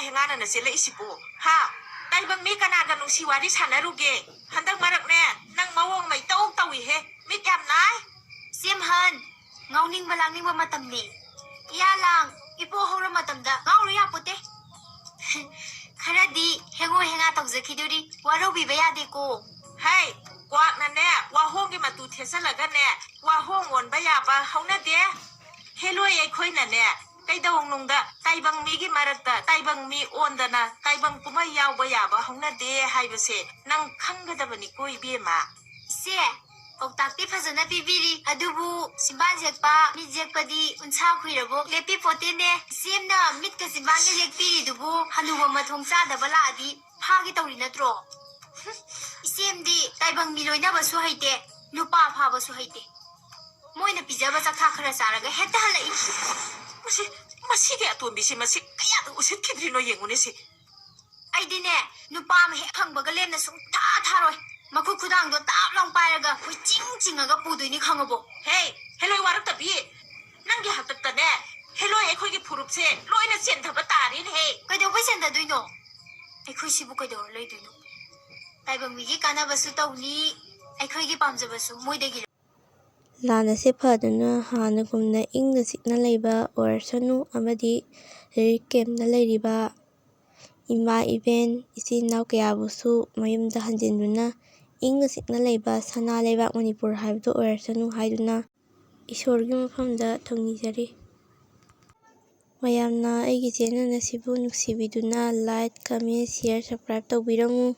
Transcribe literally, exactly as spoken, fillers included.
ꯍꯦꯉꯥꯅꯅ ꯆꯦꯜꯂꯛꯏꯁꯤꯕꯨ? ꯍꯥ? ꯇꯥꯏꯕꯪ ꯃꯤ ꯀꯅꯥꯒ ꯅꯨꯡꯁꯤ ꯋꯥꯔꯤ ꯁꯥꯟꯅꯔꯨꯒꯦ? ꯍꯟꯗꯛ ꯃꯔꯛꯅꯦ, ꯅꯪ ꯃꯑꯣꯡ ꯑꯃ ꯏꯇꯧ ꯇꯧꯏꯍꯦ꯫ ꯃꯤꯠ ꯌꯥꯝ ꯅꯥꯏ꯫ ꯁꯦꯝꯍꯟ, ꯉꯥꯎꯅꯤꯡꯕ ꯂꯥꯡꯅꯤꯡꯕ ꯃꯇꯝꯅꯤ꯫ ꯏꯌꯥ ꯂꯥꯡ, ꯏꯄꯣ ꯍꯧꯔ ꯃꯇꯝꯗ ꯉꯥꯎꯔꯨ ꯌꯥꯄꯣꯠꯇꯦ꯫ ꯈꯔꯗꯤ ꯍꯦꯡꯉꯣ ꯍꯦꯡꯉꯥ ꯇꯧꯖꯈꯤꯗꯣꯔꯤ, ꯋꯥꯔꯧꯕꯤꯕ ꯌꯥꯗꯦꯀꯣ꯫ ꯍꯩ, ꯀ꯭ꯋꯥꯛꯅꯅꯦ, ꯋꯥꯍꯣꯡꯒꯤ ꯃꯇꯨ ꯊꯦꯠꯆꯜꯂꯒꯅꯦ, ꯋꯥꯍꯣꯡ ꯑꯣꯟꯕ ꯌꯥꯕ ꯍꯧꯅꯗꯦ꯫ ꯍꯦꯂꯣꯏ ꯑꯩꯈꯣꯏꯅꯅꯦ, ꯀꯩꯗꯧꯅꯨꯡꯗ ꯇꯥꯏꯕꯪ ꯃꯤꯒꯤ ꯃꯔꯛꯇ ꯇꯥꯏꯕꯪ ꯃꯤ ꯑꯣꯟꯗꯅ ꯇꯥꯏꯕꯪ ꯀꯨꯝꯍꯩ ꯌꯥꯎꯕ ꯌꯥꯕ ꯍꯧꯅꯗꯦ ꯍꯥꯏꯕꯁꯦ ꯅꯪ ꯈꯪꯒꯗꯕꯅꯤꯀꯣ, ꯏꯕꯦꯝꯃ꯫ ꯏꯆꯦ, ꯄꯥꯎꯇꯥꯛꯇꯤ ꯐꯖꯅ ꯄꯤꯕꯤꯔꯤ, ꯑꯗꯨꯕꯨ ꯆꯤꯝꯕꯥꯟ ꯌꯦꯛꯄ, ꯃꯤꯠ ꯌꯦꯛꯄꯗꯤ ꯎꯟꯁꯥ ꯈꯨꯏꯔꯕꯣꯛ ꯂꯦꯞꯄꯤ ꯄꯣꯠꯇꯦꯅꯦ꯫ ꯏꯆꯦꯝꯅ ꯃꯤꯠꯀ ꯆꯤꯝꯕꯥꯟꯒ ꯌꯦꯛꯄꯤꯔꯤꯗꯨꯕꯨ ꯍꯅꯨꯕ ꯃꯊꯣꯡ ꯆꯥꯗꯕ ꯂꯥꯛꯑꯗꯤ ꯐꯥꯒꯦ ꯇꯧꯔꯤ ꯅꯠꯇ꯭ꯔꯣ? ꯏꯆꯦꯝꯗꯤ ꯇꯥꯏꯕꯪ ꯃꯤ ꯂꯣꯏꯅꯕꯁꯨ ꯍꯩꯇꯦ, ꯅꯨꯄꯥ ꯐꯥꯕꯁꯨ ꯍꯩꯇꯦ꯫ ꯃꯣꯏꯅ ꯄꯤꯖꯕ ꯆꯥꯛꯊꯥ ꯈꯔ ꯆꯥꯔꯒ ꯍꯦꯛꯇ ꯍꯜꯂꯛꯏ꯫ ꯃꯁꯤ, ꯃꯁꯤꯒꯤ ꯑꯇꯣꯝꯕꯤꯁꯤ ꯃꯁꯤ ꯀꯌꯥꯗ ꯎꯁꯤꯠꯈꯤꯗ꯭ꯔꯤꯅꯣ ꯌꯦꯡꯉꯨꯅꯦ ꯁꯤ꯫ ꯑꯩꯗꯤꯅꯦ, ꯅꯨꯄꯥ ꯑꯃ ꯍꯦꯛ ꯐꯪꯕꯒ ꯂꯦꯝꯅ ꯁꯨꯡꯊꯥ ꯊꯥꯔꯣꯏ꯫ ꯃꯈꯨꯠ ꯈꯨꯗꯥꯡꯗꯣ ꯇꯥꯞ ꯂꯥꯎ ꯄꯥꯏꯔꯒ ꯀꯣꯏꯆꯤꯡ ꯆꯤꯡꯉꯒ ꯄꯨꯗꯣꯏꯅꯤ, ꯈꯪꯉꯕꯣ? ꯍꯦ, ꯍꯦꯂꯣꯏ ꯋꯥꯔꯛꯇꯕꯤ, ꯅꯪꯒꯤ ꯍꯥꯛꯇꯛꯇꯅꯦ, ꯍꯦꯂꯣꯏ ꯑꯩꯈꯣꯏꯒꯤ ꯐꯨꯔꯨꯞꯁꯦ ꯂꯣꯏꯅ ꯆꯦꯟꯊꯕ ꯇꯥꯔꯦꯅꯦꯍꯦ꯫ ꯀꯩꯗꯧꯕꯩ ꯆꯦꯟꯊꯗꯣꯏꯅꯣ? ꯑꯩꯈꯣꯏꯁꯤꯕꯨ ꯀꯩꯗꯧꯔ ꯂꯩꯗꯣꯏꯅꯣ? ꯇꯥꯏꯕꯪ ꯃꯤꯒꯤ ꯀꯥꯟꯅꯕꯁꯨ ꯇꯧꯅꯤ, ꯑꯩꯈꯣꯏꯒꯤ ꯄꯥꯝꯖꯕꯁꯨ ꯃꯣꯏꯗꯒꯤ ꯂꯥꯟ ꯑꯁꯤ ꯐꯗꯨꯅ ꯍꯥꯟꯅꯒꯨꯝꯅ ꯏꯪꯅ ꯆꯤꯛꯅ ꯂꯩꯕ ꯑꯣꯏꯔꯁꯅꯨ ꯑꯃꯗꯤ ꯔꯤꯂꯤꯐ ꯀꯦꯝꯞꯇ ꯂꯩꯔꯤꯕ ꯏꯃꯥ ꯏꯕꯦꯟ ꯏꯆꯤꯟ ꯏꯅꯥꯎ ꯀꯌꯥꯕꯨꯁꯨ ꯃꯌꯨꯝꯗ ꯍꯟꯖꯤꯟꯗꯨꯅ ꯏꯪꯅ ꯆꯤꯛꯅ ꯂꯩꯕ ꯁꯅꯥ ꯂꯩꯕꯥꯛ ꯃꯅꯤꯄꯨꯔ ꯍꯥꯏꯕꯗꯨ ꯑꯣꯏꯔꯁꯅꯨ ꯍꯥꯏꯗꯨꯅ ꯏꯁꯣꯔꯒꯤ ꯃꯐꯝꯗ ꯊꯧꯅꯤꯖꯔꯤ꯫ ꯃꯌꯥꯝꯅ ꯑꯩꯒꯤ ꯆꯦꯅꯦꯜ ꯑꯁꯤꯕꯨ ꯅꯨꯡꯁꯤꯕꯤꯗꯨꯅ ꯂꯥꯏꯛ, ꯀꯃꯦꯟ, ꯁꯤꯌꯔ, ꯁꯕꯁꯀ꯭ꯔꯥꯏꯕ ꯇꯧꯕꯤꯔꯝꯃꯨ꯫